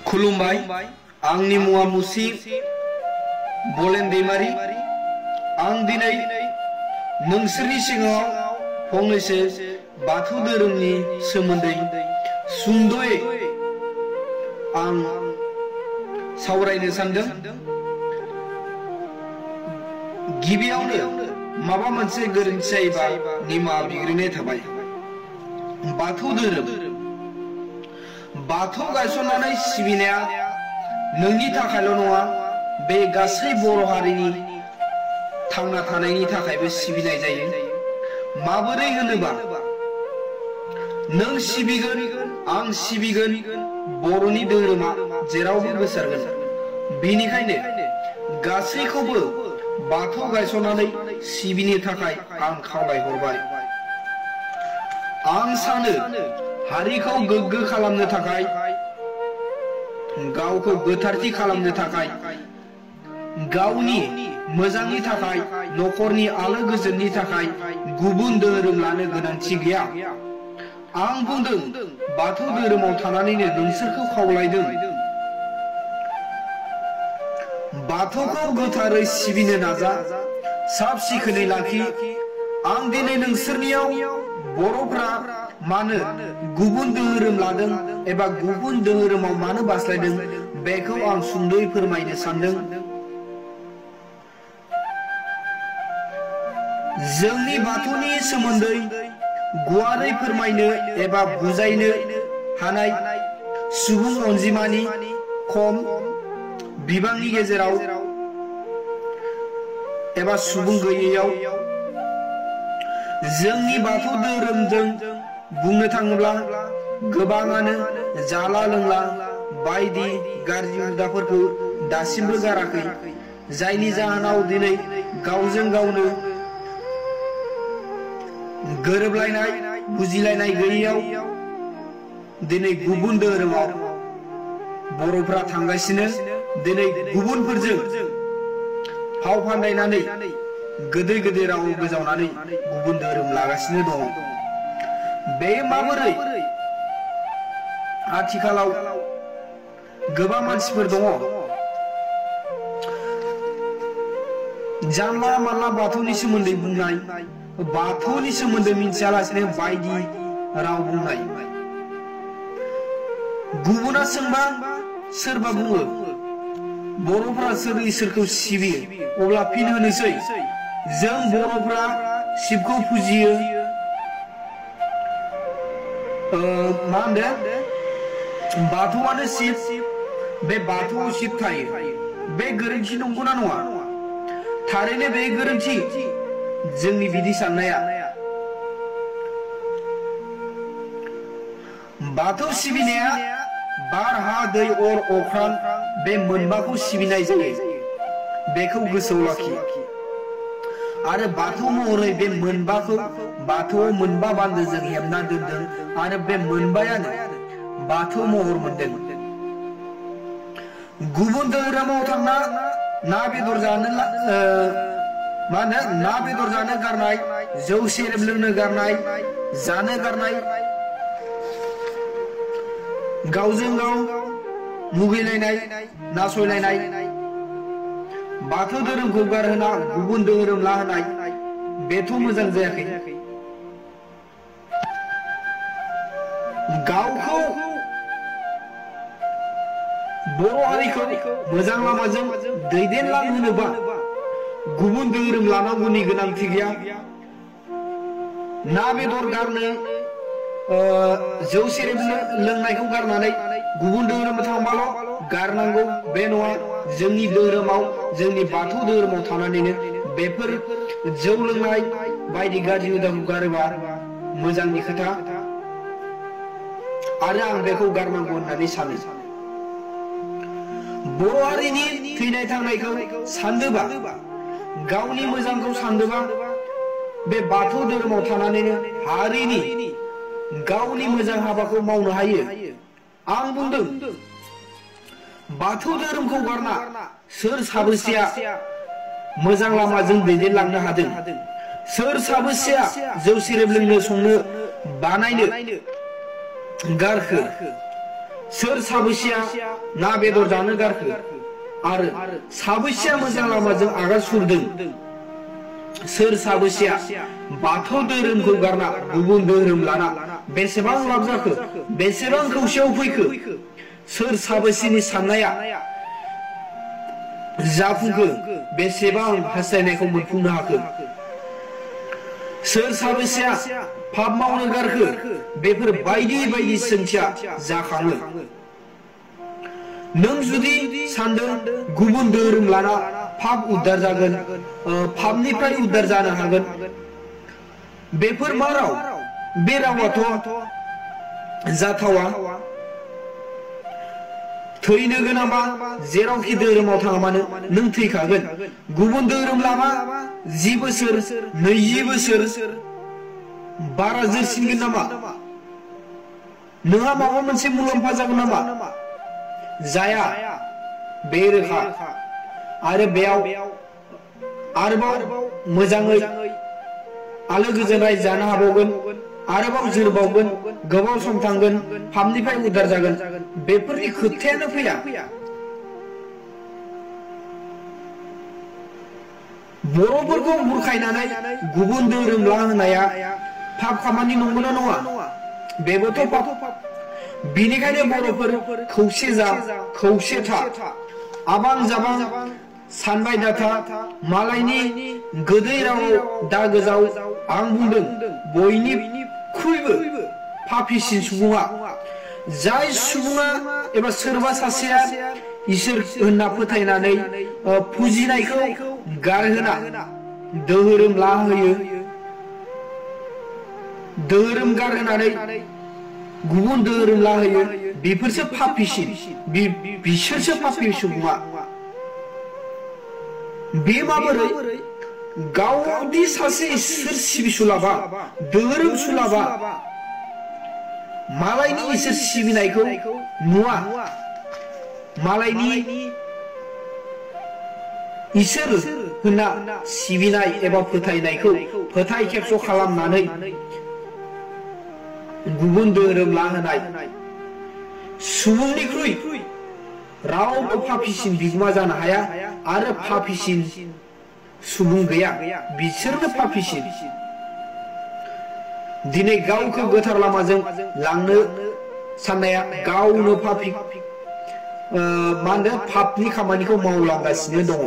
खुलुमबाय आंनि मुङा मुसि बलेन दैमारि आं दिनै नोंसोरनि सिगाङाव फंनैसो बाथौ धोरोमनि सोमोन्दै सुंद'यै आं सावरायनो सानदों। गिबियावनो माबा मोनसे गोरोन्थि जायोबा निमाहा बिग्रोनाय थाबाय। बाथौ धोरोम बाथौ गायसननानै सिबिनाया नोंनि थाखायल' नङा, बे गासै बर' हारिनि थांना थानायनि थाखायबो सिबिनाय जायो। माबोरै होनोबा नों सिबिगोन आं सिबिगोन, बर'नि धोरोमा जेरावबो गोसारगोन। बेनिखायनो गासैखौबो बाथौ गायसननानै सिबिनो थाखाय आं खावलायहरबाय। आं सानो हारिखौ गोग्गो खालामनो थाखाय, गावखौ गोथारथि खालामनो थाखाय, गावनि मोजांनि थाखाय, न'खरनि आलो गोजोननि थाखाय गुबुन धोरोम लानो गोनांथि गैया। आं बुंदों बाथौ धोरोमाव थानानैनो नोंसोरखौ खावलायदों बाथौखौ गोथारै सिबिनो नाजा, साब सिखोनै लाखि। आं दिनै नोंसोरनियाव बर'फ्रा मानो गुबुन धोरोम लादों एबा गुबुन धोरोमाव मानो बास्लायदों बेखौ आं सुंद'यै फोरमायनो सानदों। जोंनि बाथौनि सोमोन्दै गुवारै फोरमायनो एबा बुजायनो हानाय सुबुं अनजिमानि खम बिबांनि गेजेराव एबा सुबुं गैयैयाव जोंनि बाथौ धोरोमजों बुंनो थाङोब्ला गोबाङानो जाला लोंला बायदि गाज्रि हुदाफोरखौ दासिमबो गाराखै, जायनि जाहोनाव दिनै गावजों गावनो गोरोबलायनाय बुजिलायनाय गैयैयाव दिनै गुबुन धोरोमाव बर'फ्रा थांगासिनो। दिनै गुबुनफोरजों फाव फान्दायनानै गोदै गोदै राव गोजावनानै गुबुन धोरोम लागासिनो दङ। बे माबोरै? आथिखालाव गोबां मानसिफोर दङ जानला मानला बाथौनि सोमोन्दै बुंनाय, बाथौनि सोमोन्दै मिथियालासिनो बायदि राव बुंनाय। गुबुना सोंबा सोरबा बुङो बर'फ्रा सोर इसोरखौ सिबियो, अब्ला फिन होनोसै जों बर'फ्रा शिबखौ फुजियो। मा होनदों? बाथौआनो शिब, बे बाथौआव शिब थायो। बे गोरोन्थि नंगौना नङा? थारैनो बे गोरोन्थि। जोंनि बिदि साननाया बाथौ सिबिनाया बार हा दै अर अख्रां बे मोनबाखौ सिबिनाय जायो, बेखौ गोसोआव लाखि। आरो बाथौ महरै बे मोनबाखौ बाथौआव मोनबा बान्दोजों हेबना दोनदों आरो बे मोनबायानो बाथौ महर मोनदों। गुबुन धोरोमाव थांना ना बेदर जानो ना बेदर जानो गारनाय, जौ सेरेब लोंनो गारनाय, जानो गारनाय, गावजों गाव मुगैलायनाय नासयलायनाय, बाथौ धोरोमखौ गारहोना गुबुन धोरोम लाहोनाय, बेथ' मोजां जायाखै। गावखौ बर' हारिखौ मोजां लामाजों दैदेनलांहोनोबा गुबुन धोरोम लानांगौनि गोनांथि गैया। ना बेदर गारनो, जौ सेरेब लोंनायखौ गारनानै गुबुन धोरोमाव थांबाल' गारनांगौ बे नङा। जोंनि धोरोमाव, जोंनि बाथौ धोरोमाव थानानैनो बेफोर जौ लोंनाय बायदि गाज्रि हुदाखौ गारोबा मोजांनि खोथा, आरो आं बेखौ गारनांगौ होननानै सानो। बर' हारिनि थैनाय थांनायखौ सानदोबा, गावनि मोजांखौ सानदोबा, बे बाथौ धोरोमाव थानानैनो हारिनि गावनि मोजां हाबाखौ मावनो हायो। आं बुंदों बाथौ धोरोमखौ गारना सोर साबेसेया मोजां लामाजों दैदेनलांनो हादों? सोर साबेसेया जौ सेरेब लोंनो संनो बानायनो गारखो? सोर साबैसेया ना बेदर जानो गारखो आरो साबैसेया मोजां लामाजों आगान सुरदों सोर साबैसेया बाथौ धोरोमखौ गारना गुबुन धोरोम लाना बेसेबां लाब जाखो बेसेबां खौसेयाव फैखो सोर साबैसेनि साननाया जाफुंखो बेसेबां हास्थायनायखौ मोनफुंनो हाखो सोर साबैसेया पाप मावनो गारखो बेफोर बायदि बायदि सोंथिया जाखाङो नों जुदि सानदों गुबुन धोरोम लाना पाप उद्धार जागोन पापनिफ्राय उद्धार जानो हागोन बेफोर मा राव बे रावाथ' जाथावा थैनो गोनांबा जेरावखि धोरोमाव थाङा मानो नों थैखागोन गुबुन धोरोम लाबा 10 बोसोर 20 बोसोर बारा जोरसिनगोन नामा नोंहा माबा मोनसे मुलाम्फा जागोन नामा जाया बे रोखा आरो बेयाव आरोबाव मोजाङै आलो गोजोनै जानो हाबावगोन आरोबाव जोरबावगोन गोबाव सम थांगोन पापनिफ्राय उद्धार जागोन बेफोरनि खोथायानो फैया बर'फोरखौ बुरखायनानै गुबुन धोरोम लाहोनाया पाप खामानि नंगौना नङा बेबोथ' पाप बिनिखायनो बर'फोर खौसे जा खौसे था आबां जाबां सानबाय दाथा मालायनि गोदै रावाव दा गोजाव आं बुंदों बयनिख्रुइबो पापिसिन सुबुङा जाय सुबुङा एबा सोरबा सासेया इसोर होनना फोथायनानै फुजिनायखौ गारहोना धोरोम लाहोयो धोरोम गारहोनानै गुबुन धोरोम लाहोयो बेफोरसो पापिसिन बिसोरसो पापि सुबुङा बे माबोरै गावदि सासे इसोर सिबिसुलाबा धोरोम सुलाबा मालायनि इसोर सिबिनायखौ नुवा मालायनि इसोर होनना सिबिनाय एबा फोथायनायखौ फोथाय खेबस' खालामनानै गुबुन धोरोम लाहोनाय सुबुंनिख्रुइ रावबो पापिसिन बिगोमा जानो हाया आरो पापिसिन सुबुं गैया बिसोरनो पापिसिन दिनै गावखौ गोथार लामाजों लांनो साननाया गावनो पापि मा होनो पापनि खामानिखौ मावलांगासिनो दङ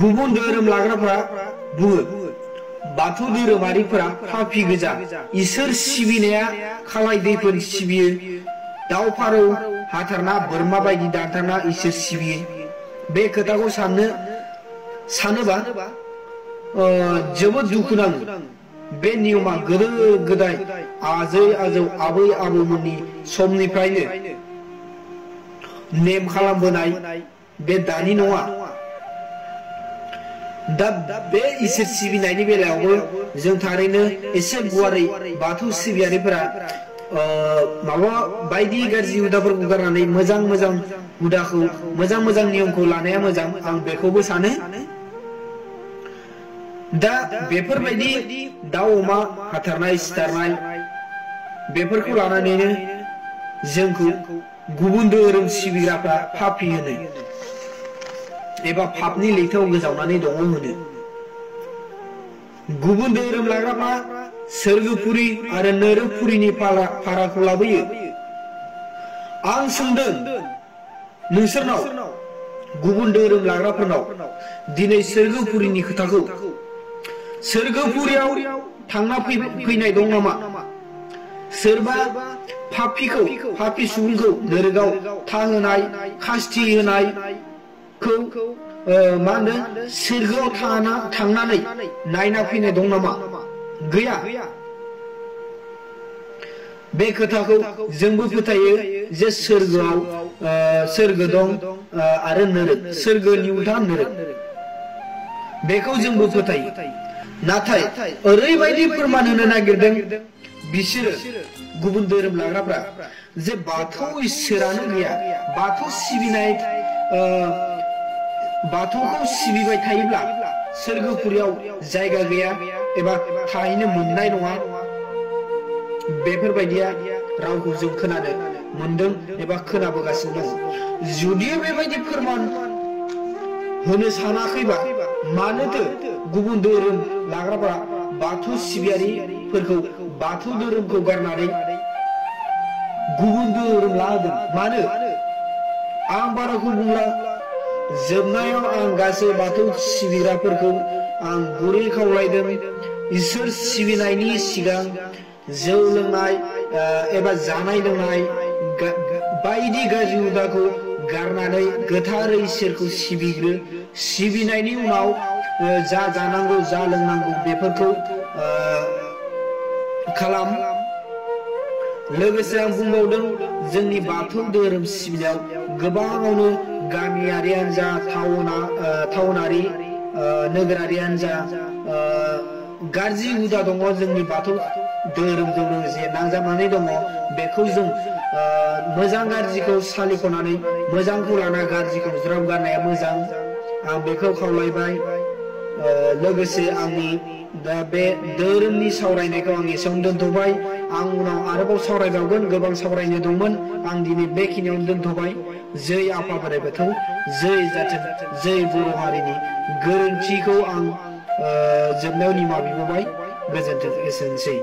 गुबुन धोरोम लाग्राफोरा बुङो बाथौ धोरोमारिफोरा पापि गोजा इसोर सिबिनाया खालाय दैफोर सिबियो दाउ फारौ हाथारना बोरमा बायदि दानथारना इसोर सिबियो बे खोथाखौ सानोबा जोबोद दुखु नाङो बे नियमा गोदो गोदाय आजै आजौ आबै आबौमोननि समनिफ्रायनो नेम खालामबोनाय बे दानि नङा दा बे इसोर सिबिनायनि बेलायावबो जों थारैनो एसे गुवारै बाथौ सिबियारिफोरा माबा बायदि गाज्रि हुदाफोरखौ गारनानै मोजां मोजां हुदाखौ मोजां मोजां नियमखौ लानाया मोजां आं बेखौबो सानो दा बेफोरबायदि दाउ अमा हाथारनाय सिथारनाय बेफोरखौ लानानैनो जोंखौ गुबुन धोरोम सिबिग्राफ्रा पापि होनो एबा पापनि लैथोआव गोजावनानै दङ होनो गुबुन धोरोम लाग्राफ्रा सोरगोपुरि आरो नोरोपुरिनि फारागखौ लाबोयो आं सोंदों नोंसोरनाव गुबुन धोरोम लाग्राफोरनाव दिनै सोरगोपुरिनि खोथाखौ सोरगोपुरियाव थांना फैनाय दं नामा सोरबा पापि सुबुंखौ नोरगाव थाहोनाय खास्ति होनायखौ मा होनो सोरगोआव थांनानै नायना फैनाय दं नामा गैया बे खोथाखौ जोंबो फोथायो जे सोरगोआव सोरगो दं आरो नोरोग सोरगोनि उल्था नोरोग बेखौ जोंबो फोथायो नाथाय ओरैबायदि फोरमान होनो नागिरदों बिसोरो गुबुन धोरोम लाग्राफ्रा जे बाथौ इसोरानो गैया बाथौ सिबिनाय बाथौखौ सिबिबाय थायोब्ला सोरगोपुरियाव जायगा गैया एबा थाहैनो मोननाय नङा बेफोरबायदिया रावखौ जों खोनानो मोनदों एबा खोनाबोगासिनो दं। जुदि बेबायदि फोरमान होनो सानाखैबा मानोथो गुबुन धोरोम लाग्राफोरा बाथौ सिबियारिफोरखौ बाथौ धोरोमखौ गारनानै गुबुन धोरोम लाहोदों? मानो? आं बाराखौ बुंला। जोबनायाव आं गासै बाथौ सिबिग्राफोरखौ आं गुरै खावलायदों, इसोर सिबिनायनि सिगां जौ लोंनाय एबा जानाय लोंनाय बायदि गाज्रि हुदाखौ गारनानै गोथारै इसोरखौ सिबिग्रो। सिबिनायनि उनाव जा जानांगौ जा लोंनांगौ बेफोरखौ खालाम। लोगोसे आं बुंबावदों, जोंनि बाथौ धोरोम सिबिनायाव गोबाङावनो गामियारियानो जा टाउनारि नोगोरारियानो जा गाज्रि हुदा दङ। जोंनि बाथौ धोरोमजों लोगोसे नांजाबनानै दङ। बेखौ जों मोजां गाज्रिखौ सालिख'नानै मोजांखौ लाना गाज्रिखौ ज्राब गारनाया मोजां। आं बेखौ खावलायबाय। लोगोसे आंनि दा बे धोरोमनि सावरायनायखौ आं एसेयावनो दोनथ'बाय। आं उनाव आरोबाव सावरायबावगोन, गोबां सावरायनो दंमोन। आं दिनै बेखिनियावनो दोनथ'बाय। जै आफा बोराइ बाथौ, जै जाथों, जै बर' हारिनि गोरोन्थिखौ आं जोबनायाव निमाहा बिबावबाय। गोजोन्थों। एसेनोसै।